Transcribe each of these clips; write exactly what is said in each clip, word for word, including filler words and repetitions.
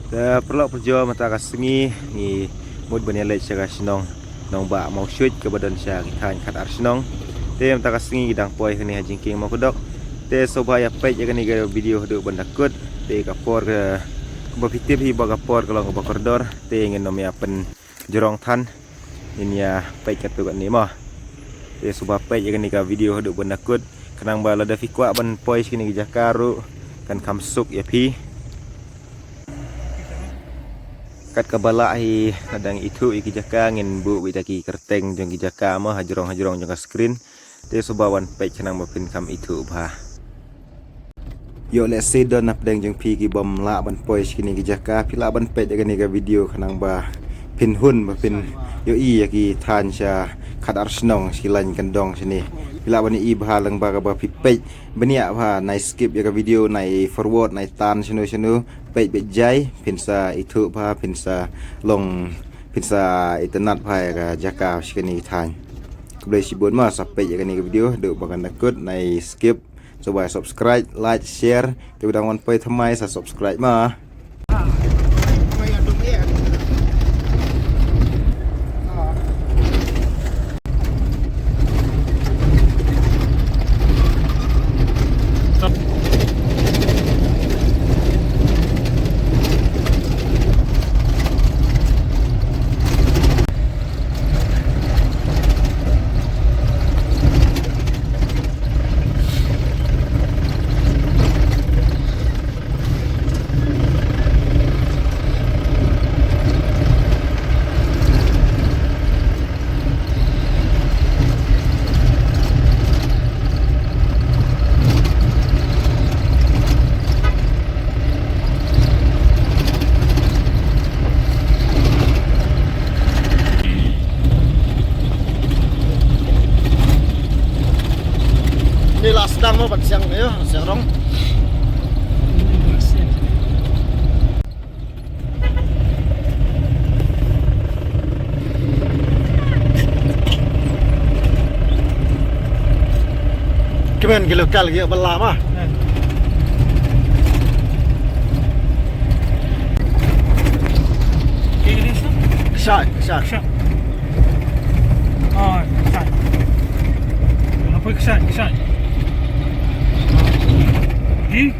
Te paralok parajor, mynta ka sngi ngi mut ban ïaleit sha ka shnong Nongbah Mawshuit kaba don sha ki thaiñ Khatar Shnong. Te mynta ka sngi ngi dang poi hangne ha jingkieng Mawkdok. Te sngewbha ïa peit ïa kane ka video haduh ban da kut. Te ka por ka, kaba phi tip hi ba ka por ka long kaba kordor. Te ngin nym ïa pynjrong than. Ngin ïa peit katto katne mo. Te sngewbha peit ïa kane ka video haduh ban da kut. Khnang ba lada phi kwah ban poi sha kine ki jaka ruh kan kham suk ïa phi. Kat kaba lah hi, lada ngi ithuh ïa ki jaka ngin buh beit da ki kyrteng jong ki jaka mo hajrong hajrong jong ka screen. Te sngewbha wan peit khnang ba phin kham ithuh bha. Ïoh lehse don na pdeng jong phi ki bym lah ban poi sha kine ki jaka, phi lah ban peit ïa kane ka video khnang ba phin hun ba phin ïohi ïa ki thaiñ sha Khatar Shnong, sha ki laiñ kyndong shane. Phi lah ban ïohi bha lyngba kaba phi peit bniah bha, nai skip ïa ka video, nai forward, nai tan shano shano, peit beit jai, phin sa ithuh bha, phin sa long, phin sa itynnad bha ïa ka jaka sha kane ki thaiñ. Khublei shibun mo, sa peit ïa kane ka video haduh ba kan da kut, nai skip. Sngewbha subscribe, like, share. Te ba dang wan poi thymmai sa subscribe mo. Ni la sdang mo ban siang, ïa siang rong. Kmen ki local ki ba la ma. Kshaid, kshaid. Kshaid. Oh, kshaid. Apa kshaid, kshaid? Di?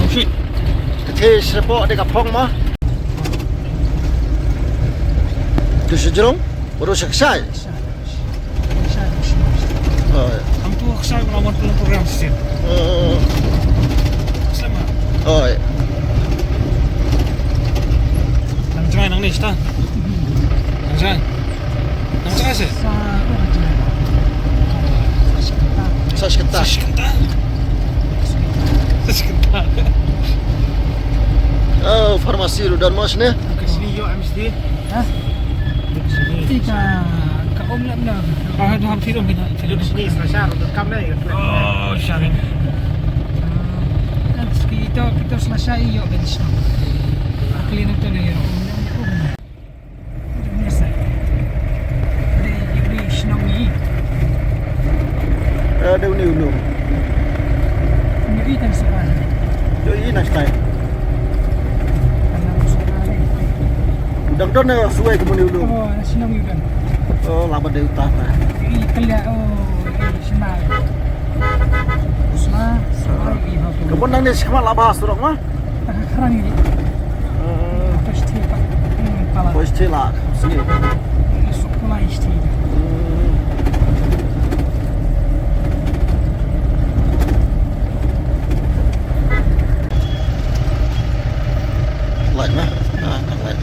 Shit. Ka thie sha pok de ka phong ma. Tu sha jrong, baru sha kshaid. Oi. Am tu kshaid wala wan tu program sih. Oh. Sama. Oi. Nang jngai nang ni sta. Nang jngai. Nang jngai sih. Sa shkynta. Sa shkynta. Sa shkynta. Oh, farmasi ruh don mo shane. Ka shini ïoh M S D. Ha? Ti ka, ka um lem na. Ah, tu ham ti dong kita. Ti dong sini, slasha, tu kam dai. Oh, shani. Kan kita, kita slasha ïoh ben sha. Kali na tu ïoh. Biasa. Dei, dei shnong ni. Eh, dei uni ulung. Ni i tan sekarang. Dei i na sekarang. Karena sekarang ni. Udang don na suai ke muni ulung. Oh, na shnong ni kan. Oh, laba dei uta na. I kelia, oh, i shnong. Usma, sekarang i ha tu. Kebun nang ni sekarang laba surok ma? Khrang ïa. Poi shtei pat. Poi shtei la. Sini. Suk pula shtei. Light mah. Ah, light.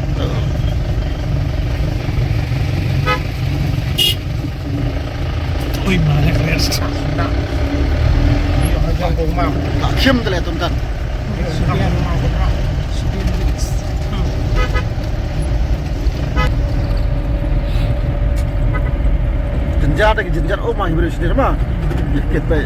Ui, ma, lek rest. Kim tele tuntan. Jynjar da ki jynjar, oh ma, hi briew shnir ma. Ïa kit bai.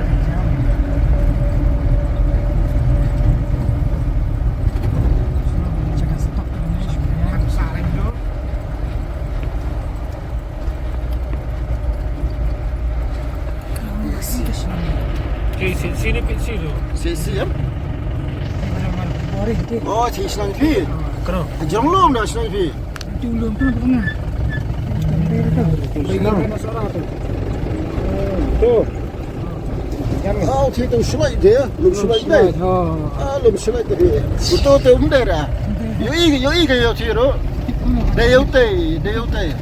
Sini pit situ. Si, si, ya? Oh, si Shnong Pi. Kro. Jrong lum dah Shnong Pi. Itu lum tu pernah. Tu. Oh, si tu shlai dia. Lum shlai dia. Ah, lum shlai dia. Itu tu mdera. Yo i, yo i ke yo situ. Dia yo te, dia yo te.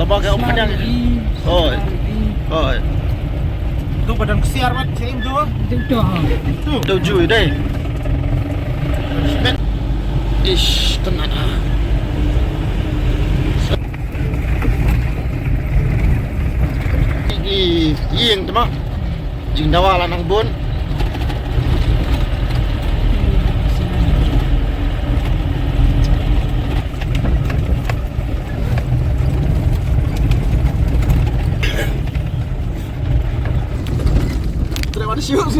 Tama ka um kenyang. Hoi. Hoi. Tu badan kesiar mat, same tu. Tu tu. Tu. Tu ju dei. Ish, tenat. Ïing tama. Jingdawa la nang bun. Terima kasih, Mas.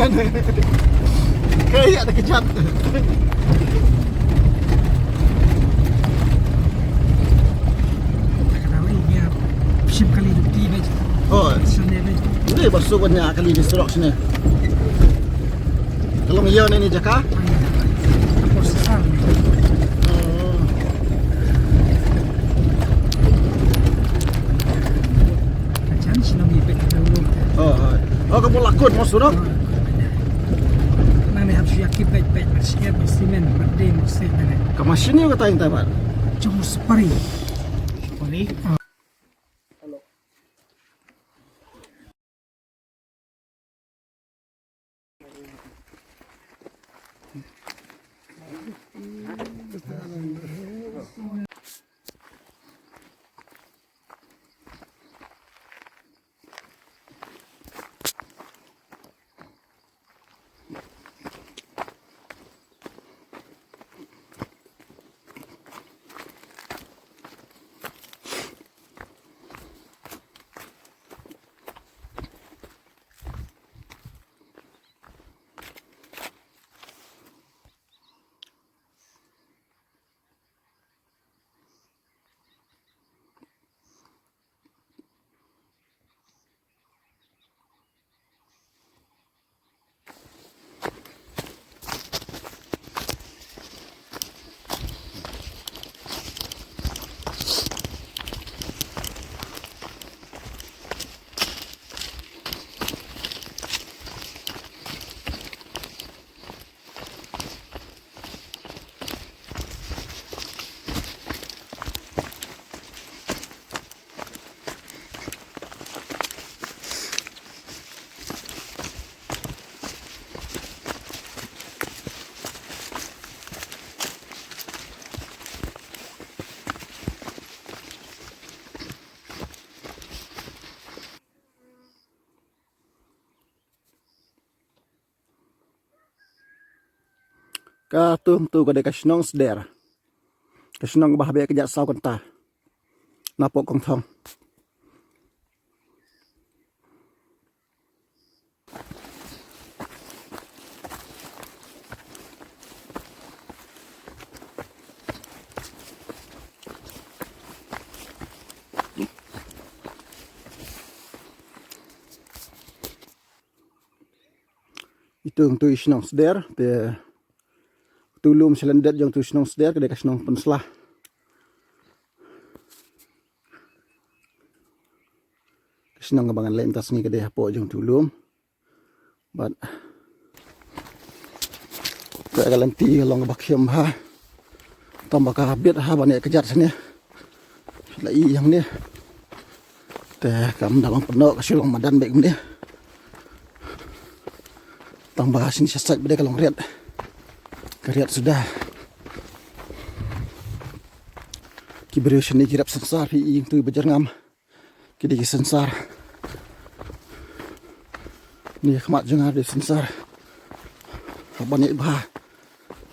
Kayak ada kejap. Shim kali duk ti bej. Oh. Shane bej. Ni ba suk wan ïa kali ni surok shane. Ka long ïa ne ni jaka. Ka por sesal. Oh. Ka jan shi nong ïa bej ka dau long. Oh, oh. Oh, ka por lakut mo surok. Nang ne hap shu ïa ki bej bej mar shi ïa mar simen mar dei mar se nang ne. Ka machine ïa ka tang tang mat. Jong spari. Spari. Ka tu tu ka dei ka shnong Sder. Ka shnong kaba hap ïa ka jait saw kynta. Napoh Kongthong. Itu tu i shnong Sder, te tu lum sha lyndet jong tu shnong Sder, ka dei ka shnong Pynsla. Ka shnong kaba ngan leit mynta sngi ka dei hapoh jong tu lum. Bad ka lynti ka long kaba khim bha. Tang ba ka bit ha ban ïa kjat shane. La i ïa hangne. Te kam da long pynnoh, ka shu long madan beit kumne. Tang ba shane sha sait ba dei ka long riat. Ka riat suda. Ki briew shane ki rep synsar phi i ïing tu ba jyrngam. Ki dei ki synsar. Ni khmat jong nga dei synsar. Haba ni bha.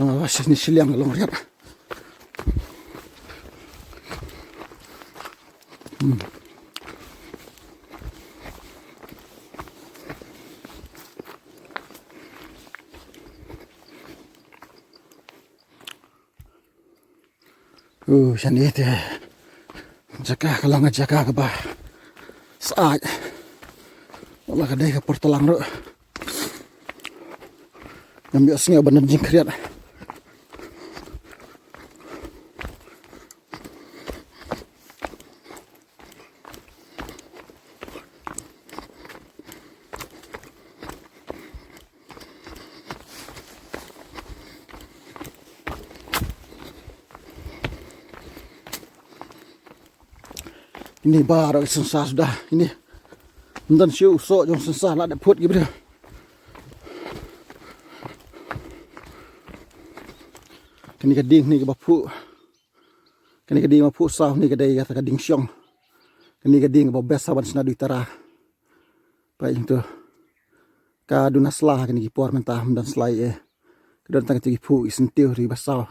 Nang ba shane shiliang long riat. Hmm. Uh, shane te jaka ka long jaka kaba sah. Wala ka dei ka por tlang ruh. Ngam ïohsngew ban jingkhriat. Ini baroh ki synsa suda ini. Ym don shuh u soh jong synsa la dep phut ki briew. Kane ka dieng ne kaba phuh. Kane ka dieng ba phuh saw ne ka dei kata ka dieng shong. Kane ka dieng ba best ha ban shna dui tara. Peit hangto. Ka duna sla kane ki por mynta ym don sla ei. Ka don tang kito ki phuh ki syntiew ri ba saw.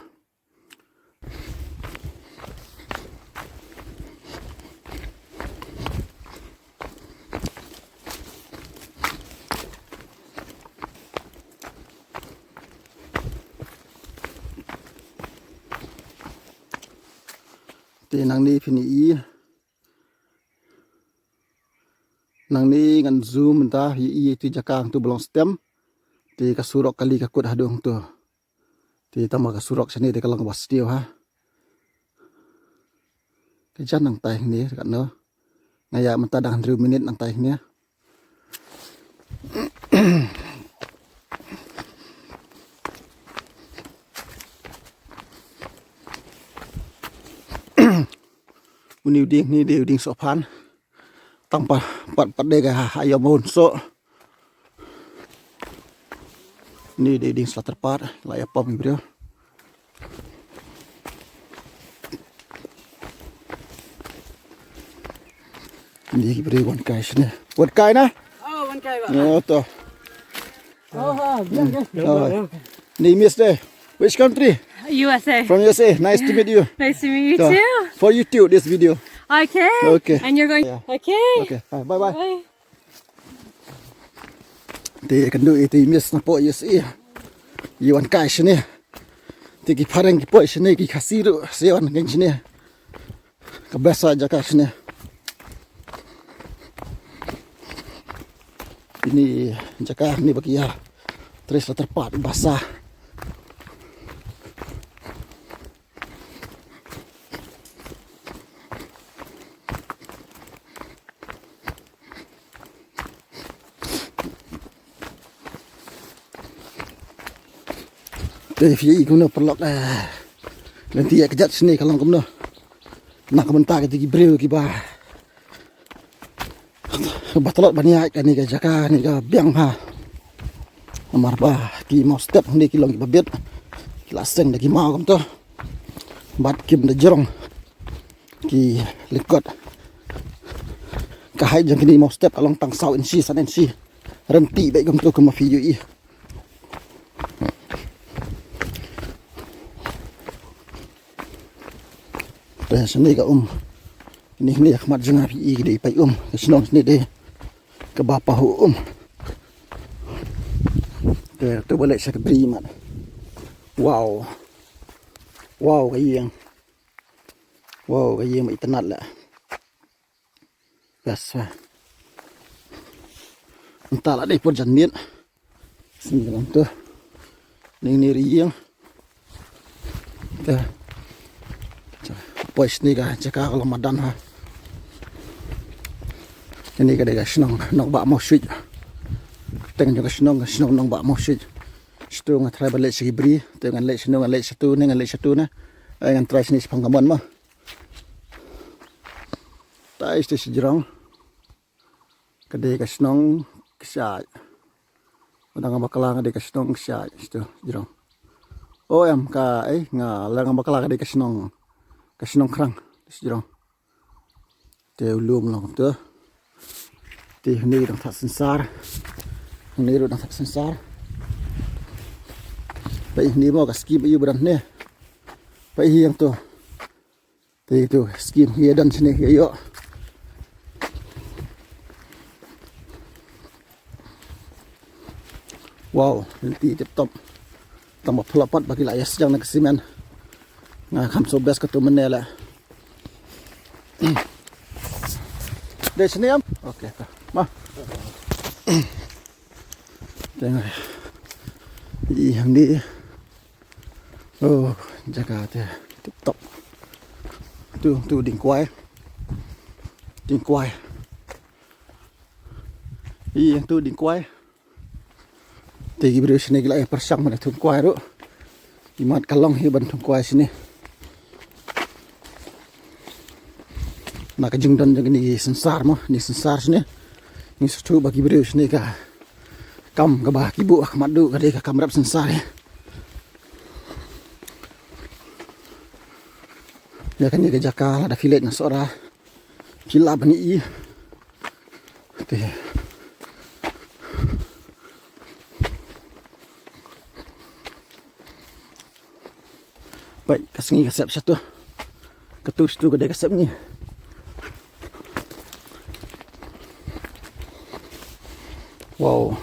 Te nangne phin ïohi. Nangne ngan zoom mynta ïohi ïa iti jaka hangto ba long stem. Te ka surok kali ka kut haduh hangto. Te tang ba ka surok shane te ka long kaba sniew ha. Ka jan nangtai hangne katno. Nga ïa mynta dang hynriew minit nangtai hangne. Une u dieng ne dei u dieng sohphan. Tang pat pat pat dei ka ha ïa mon soh. Une dei dieng sla tyrpad la ïa pom ki briew. Une ki briew wan kai shane. Wan kai na? Oh, wan kai ba. Oh, to. Oh, ha, biang, biang. Oh. Ni miss deh. Which country? U S A. From U S A. Nice to meet you. Nice to meet you too. For YouTube, this video. Okay. Okay. And you're going. Yeah. Okay. Okay. Bye bye. Bye. Te kan du ite i miss na po U S A. I wan kai shane. Te ki phareng ki poi shane ki Khasi ruh sa wan kai shane. Ka best jaka shane. Ini jaka ni ba ki ïa trei sla tyrpad basa. Te phi i kumno paralok, eh. Lynti ïa ka jait shane ka long kumno. Na ka bynta kito ki briew kiba ba tlot ban ïaid kane ka jaka ne ka biang ha. Namar ba ki maw step hangne ki long kiba bit. Ki la seng da ki maw kumto. Bad kim da jrong ki lyngkot. Ka height jong kine maw step ka long tang saw inshi san inshi. Rynti beit kumto kumba phi ïohi. Te shane ka um. Kine kine ha khmat jong nga phi i ki dei paid um. Ka shnong shane dei kaba pahuh um. Te to ba leit sha ka bri mat. Wow. Wow ka ïing. Wow ka ïing ba itynnad leh. Best ha. Mynta la dei por janmiet. Sngewbha to. Ning ni ri ïing. Te. Poi shane ka jaka ka long madan ha. Kane ka dei ka shnong Nongbah Mawshuit. Teng jong ka shnong ka shnong Nongbah Mawshuit. Shatu nga try ban leit sha ki bri. Te ngan leit shano ngan leit shatu ne ngan leit shatu ne. Ai ngan try shane shaphang ka mon mo. Tai shatu shajrong. Ka dei ka shnong Kshaid. Ba dang bakla ka dei ka shnong Kshaid shatu shajrong. O em ka ei nga la nga bakla ka dei ka shnong ka shnong Krang shajrong. Te u lum long te. Te hangne dang thad synsar. Hangne ruh dang thad synsar. Peit hangne mo ka skim ïa u ba dang hangne. Peit hi hangto. Te tu skim hi don shane hi ïoh. Wow, lynti tip top. Tang ba phlop pat ba ki la ïa sdang na ka simen. Nga kham so best ka tu mynne la. Dei shane em? Okay, ta. Ma. Teng. Ï hangne. Oh, jaka te tip top. Tu, tu dieng kwai. Dieng kwai. Ï tu dieng kwai. Te ki briew shane ki la ïa pyrshang ban ïa thung kwai ruh. Imat ka long hi ban thung kwai shane. Na ka jingdon jong kine ki synsar mo, kine ki synsar shane. Ngi sngewthuh ba ki briew shane ka kam kaba ki buh ha khmat duh ka dei ka kam rep synsar hi. Ïa kane ka jaka lada phi leit na Sohra. Ki lah ban ïohi. Te. Peit, ka sngi ka sep shatu. Katu shatu ka dei ka sep ngi. Wow.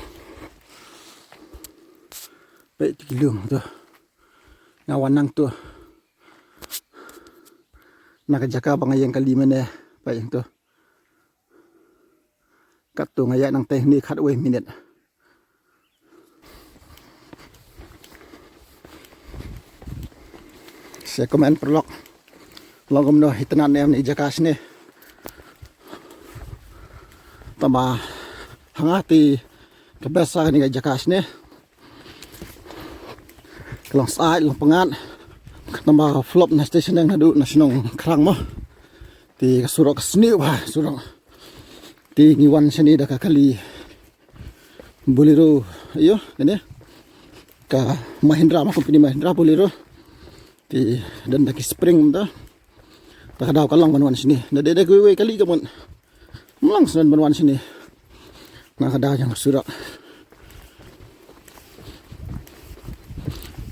Peit ki lum tu. Nga wan nangtu. Na ka jaka ba nga ïeng kali mynne. Peit tu. Katto nga ïaid nangtei hynne khatwei minit. Sngewkmen paralok. Long kumno, itynnad ne em ïa kane ka jaka shane. Tangba ha nga te ka best ha kane ka jaka shane. Ka long syaid, long pyngngad. Tangba flop na station ïa nga naduh na shnong Krang mo. Te ka surok ka sniew bha, surok. Te ngi wan shane da ka kali Bolero, ïo, kane. Ka Mahindra mo, company Mahindra Bolero. Te don da ki spring da. Ta ka daw ka long ban wan shane. Da dei da kiwei kali ka mut. Ym long shen ban wan shane. Na ka daw jong ka surok.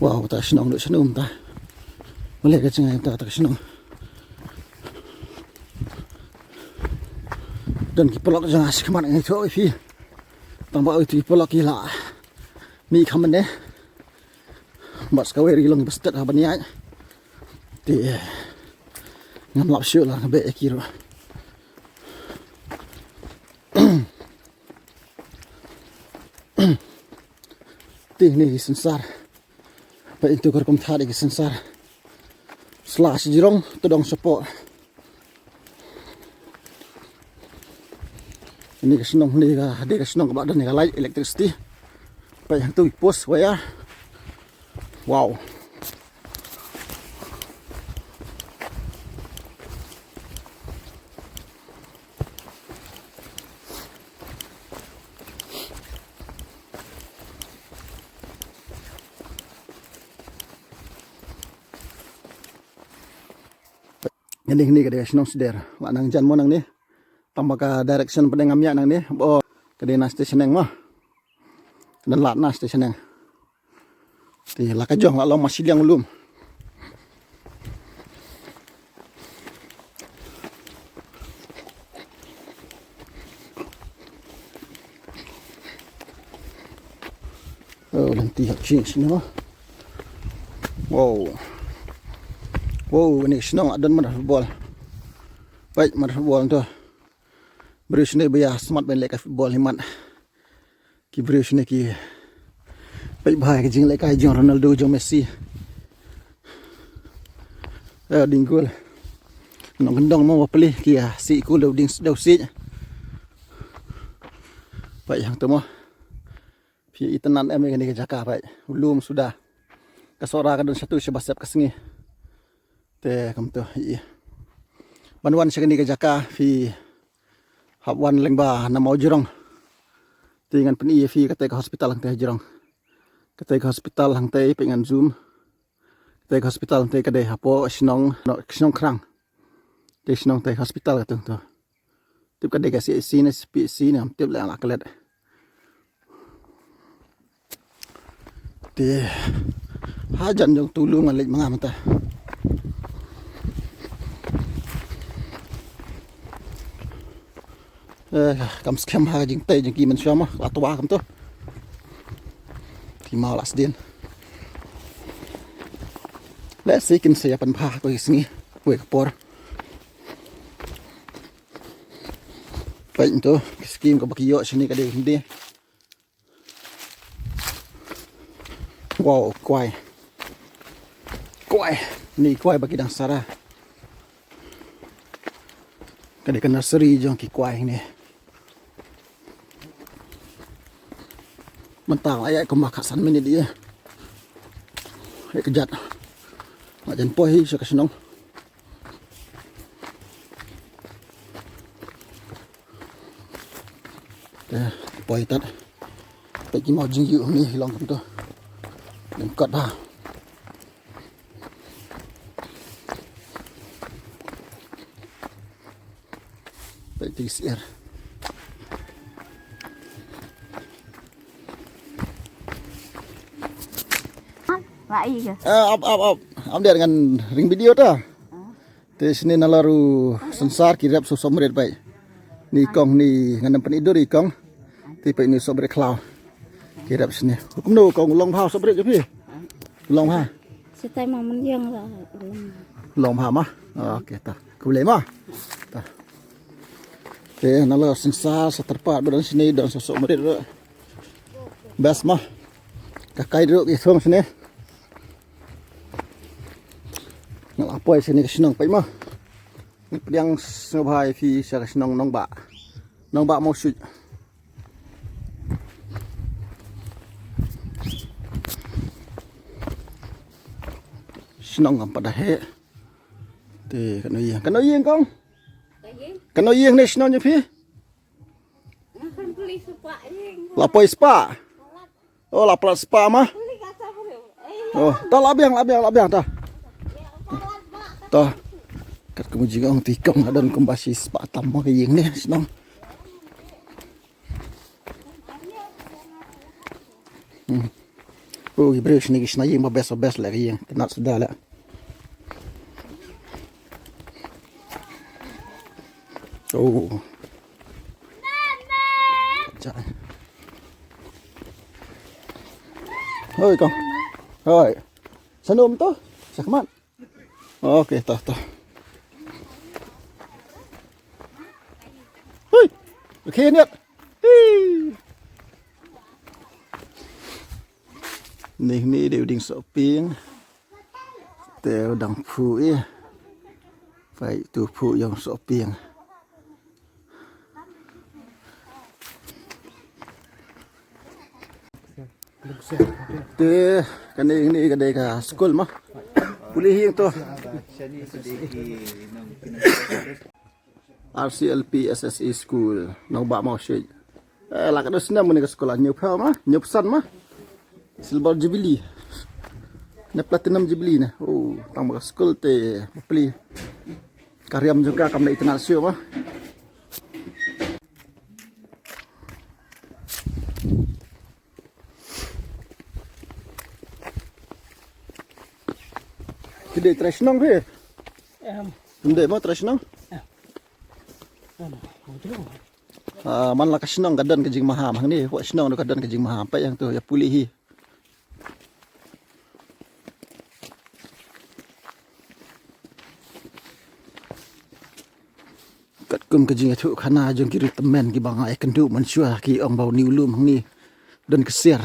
Wow, ta shnong duk shnong ta. Male ka jngai ta, ta shnong. Don ki paralok jong nga shi khmat ngi thoh ïa phi. Tangba ïa ki paralok ki la mih kham ne. Bad sa kawei ruh ki long ba stet ha ban ïaid. Te ngam lap shuh la nga beh ïa ki ruh. Te ne ki synsar. Peit tu ka rukom thad ki synsar. Sla shi jrong, tdong shapoh. Kane ka shnong, kane ka, kane ka shnong kaba don ka light, electricity. Peit hangtu ki post wire. Wow. Kane, kane ka dei ka shnong Sder. Wat nang jan mo nangne. Tang ba ka direction pdeng ngam ïa nangne. Ba ka dei na station eng mo. Ka dei lad na station eng. Te la ka jong la long ma shiliang lum. Oh, lynti hap change ni mo. Wow. Wow, kane ka shnong don madan football. Peit madan football to. Briew shane ba ïa smat ban lehkai football hi mat. Ki briew shane ki peit bha ïa ka jinglehkai jong Ronaldo jong Messi. Eh, ding gol. Nongkyndong mo ba plie ki ïa sih kul da u ding da u sih. Peit hangto mo. Phi itynnad em ïa kane ka jaka peit. U lum suda. Ka Sohra ka don shatu shaba sep ka sngi. Te kumto ïa. Ban wan sha kane ka jaka phi hap wan lyngba na Mawjrong. Te ngan pyni ïa phi katei ka hospital hangtei ha jrong. Katei ka hospital hangtei peit ngan zoom. Katei ka hospital hangtei ka dei hapoh shnong, no, shnong Krang. Te shnong tei hospital ka tung to. Tip ka dei ka C H C ne P H C ne, ngam tip leh, nga la klet. Te hajan jong tu lum ngan leit ma nga mynta. Eh, kam skhem ha jingtei jong ki mynshuwa ma, la twa kumto. Ki maw la sdien. Lehse kin sa ïa pynbha ko ki sngi, ko ka por. Peit to, ka skim kaba ki ïoh shane ka dei hynde. Wow, kwai. Kwai. Ni kwai ba ki dang sara. Ka dei ka nursery jong ki kwai ni. Mynta la ïaid kumba khatsan minit ïa. Ïa ka jat. Nga jan poi hi sha ka shnong. Te poi tad. Peit ki maw jingïuh ni long kumto. Lim kot ha. Peit ki syiar. Ba i ke. Ah, ap, ap, ap. Am dia ngan ring video ta. Te shini nalor u synsar ki rep sohmrit peit. Ni kong ni ngan ym pynïoh dur i kong. Te peit ni sohmrit khlaw. Ki rep shini. Kumno kong long bha sohmrit jong phi? Long bha. Sitai ma mun yang la. Long bha ma. Okay ta. Khublei ma. Ta. Te nalor synsar sa tyrpad ba don shini don sohmrit ruh. Best ma. Ka kai ruh ki thung shini. Nga la poi shini ka shnong peit ma. Ngi pdiang sngewbha ïa phi sha ka shnong Nongbah. Nongbah Mawshuit. Shnong ngam pat da heh. Te kano ïing, kano ïing kong? Kano ïing ne shnong jong phi? La poi spah. Oh, la prat spah ma. Oh, ta la biang, la biang, la biang ta. Ta. Katkum jingong ti kong la don kumba shi spah tam ma ka ïing ne shnong. Hmm. Oh, ki briew shini ki shna ïing ba best, ba best la ka ïing. Kynat suda la. Oh. Hoi kong. Hoi. Sanu to. Sakmat. Okay, to, to. Hoi. Okay, niat. Hei. Ni ni dei u dieng sohpieng. Te u dang phuh ïa. Peit tu phuh ïa u sohpieng. Te kane ni ka dei ka skul ma. Pule hi to. R C L P S S A School, Nongbah Mawshuit. Eh, la ka dei snem ne ka skul, hynñiewphew ma, hynñiewphew san ma. Silver Jubilee. Ne Platinum Jubilee ne. Oh, tang ba ka skul te bapli. Ka riam jong ka kam da itynnad shuh ma. Ki dei trai shnong phi? Em. Ym dei mo trai shnong? Em. Em. Ah, man la ka shnong ka don ka jingmaham hangne, ka shnong ka don ka jingmaham, peit hangto ïa pule hi. Katkum ka jingïathuh khana jong ki riewtymmen kiba nga ïakynduh mynshuwa ki ong ba une u lum hangne don ksiar,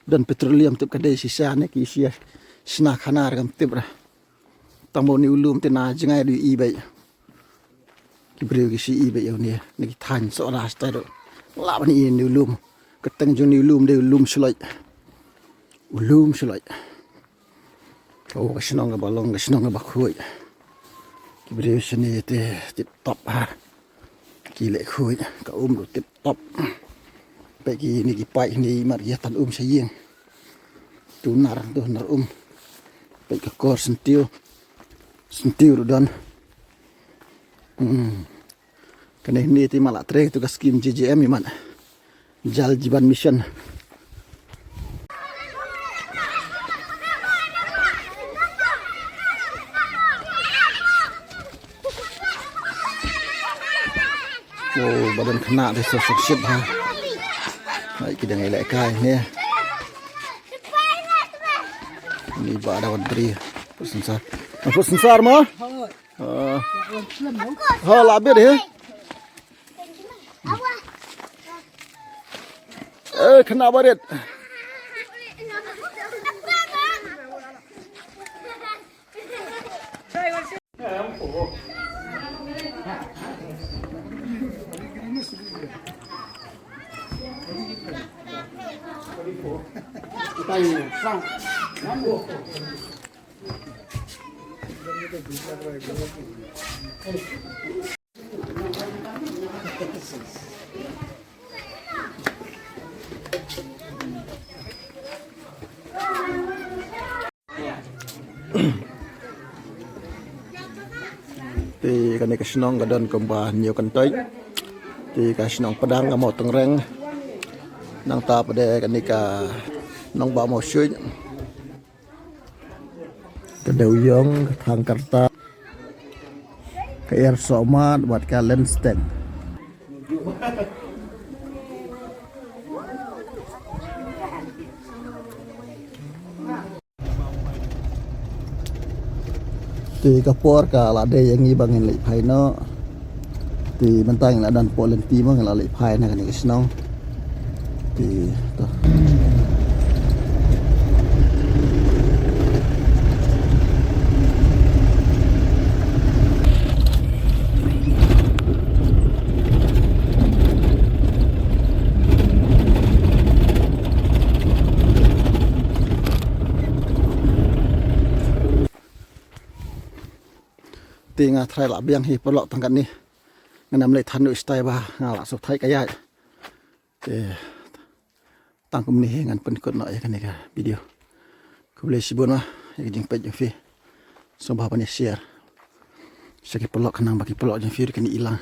don petroleum, tip ka dei shisha ne ki shisha, shna khana ruh ngam tip ruh. Tang ba une u lum te na jngai ruh i beit. Ki briew ki shu i beit ïa une na ki thaiñ Sohra shatai ruh. Lah ban i une u lum. Ka kyrteng jong une u lum dei u lum Shloi. U lum Shloi. Oh, ka shnong kaba long, ka shnong kaba khuid. Ki briew shane te tip top ha. Ki leh khuid, ka um ruh tip top. Peit kine ki paip ne, imat ki ïa tan um sha ïing. Tu nar, tu nar um. Peit ka kor syntiew. Syntiew ruh don. Hmm. Kane hynne te ma la trei tu ka skim J J M imat. Jal Jeevan Mission. Oh, ba don khynnah te sngewsih shit ha. Hai ki dang ïalehkai ne. Ni ba da wan bri. Pur sensar. Pur sensar ma? Ah. Ha, la bit he. Eh, khynnah barit. Te kane ka shnong ka don kumba hynñiew kyntoit. Te ka shnong Padang ka Mawtyngreng. Nangta pat de kane ka Nongbah Mawshuit. Ka Dewiong, ka Thangkarta, ka Ersohmat bad ka Lensteng. Te ka por ka la dei ïa ngi ba ngin leit phai noh. Te mynta ngi la dang poi lynti mo, ngi la leit phai na kane ka shnong. Te to. Te nga tharai la biang hi paralok tang katne. Ngan ym leit than noh shatai ba nga la shu thait ka ïaid. Te tang kumne hi ngan pynkut noh ïa kane ka video. Khublei shibun ma ïa ka jingpeit jong phi. Sngewbha ban ïa share sha ki paralok khnang ba ki paralok jong phi ruh kin ïohi lang.